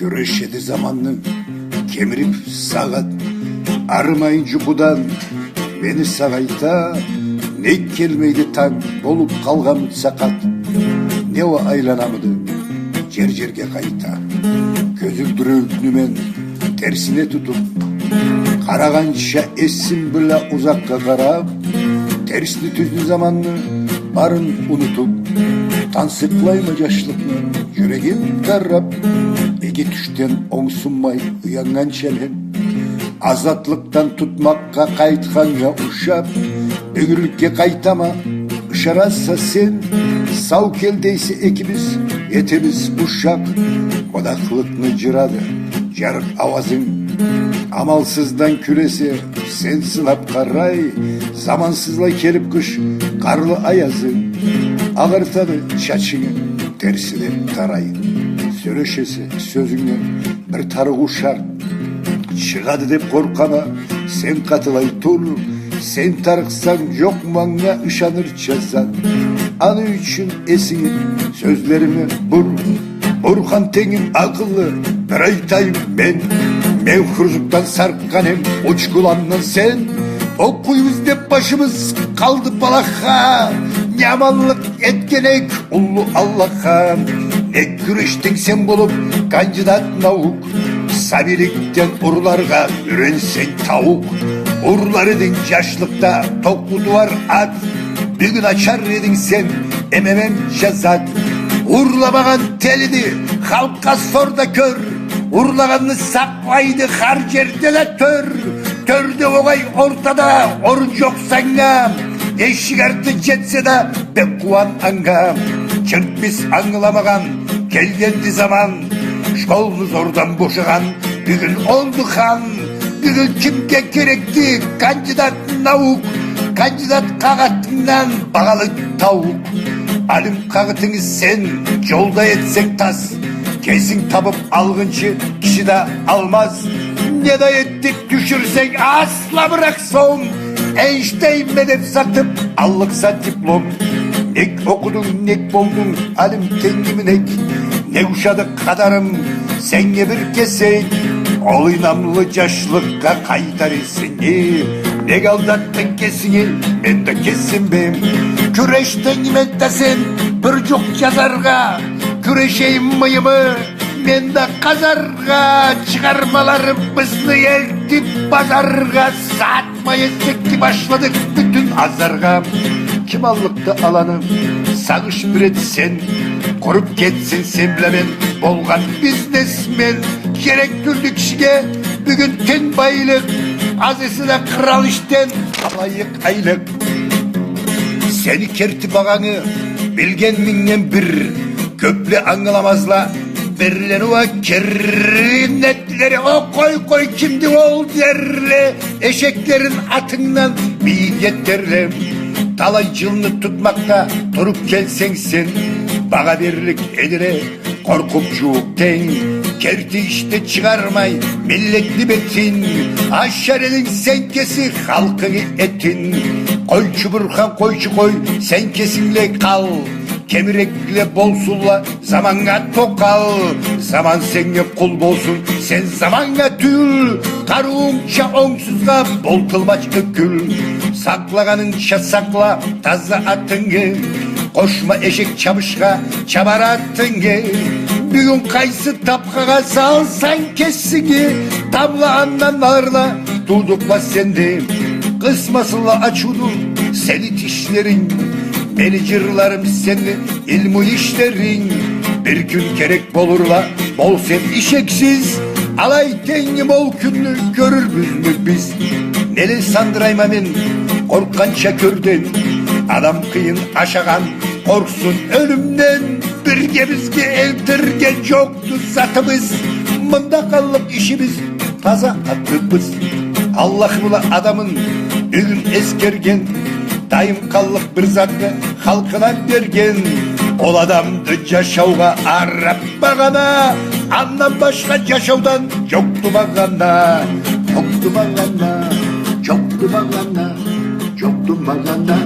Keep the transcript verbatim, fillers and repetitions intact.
Кюрешеди заманны кемирип сагъат, арымайын джукъудан мени сагъайта. Нек келмейди танг, болуп къалгъанмыд сакъат? Не уа айланамыды джер-джерге къайта? Кёзюлдюреукню мен терсине тутуп, къарагъанча эсим бла узакъгъа къарап, терсни-тюзню, заманны барын унутуп, тансыкълайма джашлыкъны, джюрегим тарап. Иги тюшден онгсунмай уяннганча мен, азатлыкъдан тутмакъгъа къайтханнга ушап, бюгюнлюкге къайтама, ышараса сен. Сау кел дейсе экибиз, этебиз ушакъ. Къонакълыкъны джырады джарыкъ ауазынг. Амалсыздан кюлесе сен сынап къарай, замансызлай келип къыш къарлы аязы, агъартады чачынгы, терсине тарай. Сёлешесе сёзюнгден бир тарыгъыу шарт чыгъады деп къоркъама, сен къатылай тур. Сен тарыкъсанг, джокъ манга ышанырча зат. Аны ючюн эсинги сёзлериме бур. Бурхан тенгим акъыллы, бир айтайым мен. Мен хурзукдан саркъгъан эм, учкуландан сен. Окъуйбуз деп башыбыз къалды балахха. Не аманлыкъ этген эк уллу Аллахха. Нек кюрешдинг сен болуп кандидат наук? Сабийликден урларгъа юренсенг тауукъ. Урлар эдинг джашлыкъда токъ тууар ат. Бюгюн ачар эдинг сен эм-эменча зат. Урламагъан телиди, халкъгъа сор да кёр. Урлагъанны сакълайды хар джерде да тёр. Тёрде огъай, ортада орун джокъ санга. Эшик арты джетсе да бек къууан анга. Чырт биз ангыламагъан келгенди заман. Школну зордан бошагъан бюгюн олду хан. Бюгюн кимге керекди кандидат наук? Кандидат къагъатынгдан багъалы тауукъ. Алим къагъытынгы сен джолда этсенг тас, кесинг табып алгъынчы киши да алмаз. Не да этдик, тюшюрсенг асла бир сом. Эйнштейнме деп сатып аллыкъса диплом. Нек окъудунг, нек болдунг алим тенгим, нек? Нек ушады къадарым сеннге бир кесек? Ол ийнамлы джашлыкъгъа къайтар эсинги. Нек алдатдынг кесинги, мен да кесиме? Кюрешдинг, мен да сен, бир джукъ джазаргъа. Кюрешейим мыйымы мен да къазаргъа, чыгъармаларыбызны элтип базаргъа. Сатмай эсек да башладыкъ бютюн азаргъа. Ким аллыкъды аланы, сагъыш бир этсенг, къуруп кетсин сен бла мен болгъан бизнесмен. Керек тюлдю кишиге бюгюн тенг байлыкъ, аз эсе да кърал ишден алайыкъ айлыкъ. Сени керти багъангы билген мингден бир, кёпле ангыламазла бирлени уа кир. Нетлери, о, къой, къой, кимди ол дерле, эшеклерин атынгдан бийик этерле. Талай джылны тутмакъгъа туруп келсенг сен, багъа берлик эдиле къоркъуп джууукъ тенг. Керти ишде чыгъармай миллетни бетин, ашар эдинг сен кеси халкъынгы этин. Къойчу, Бурхан, къойчу, къой, сен кесинг бла къал. Кемирекле болсунла заманнга токъал. Заман сеннге къул болсун, сен заманнга тюл. Къарыуунгча онгсузгъа бол тылмач, ёкюл. Сакълагъанынгча сакъла таза атынгы. Къошма эшек чабышха чабар атынгы. Бюгюн къайсы тапхагъа салсанг кесинги, тамбла андан алырла туудукъла сенде. Къысмасынла ачыудан сени тишлеринг, мени джырларым, сени илму ишлеринг. Бир кюн керек болурла, бол сен ишексиз. Алай тенгим, ол кюнню кёрюрбюзмю биз? Неле сандырайма мен къоркъгъанча кёрден? Адам къыйын ашагъан къоркъсун ёлюмден. Бирге бизге элтирген джокъду затыбыз. Мында къаллыкъ ишибиз, таза атыбыз. Аллах бла адамын бюгюн эсгерген, дайым къаллыкъ бир затны халкъына берген. Ол адамды джашаугъа арап багъана, андан башха джашаудан джокъду магъана. Джокъду магъана, джокъду магъана, джокъду магъана.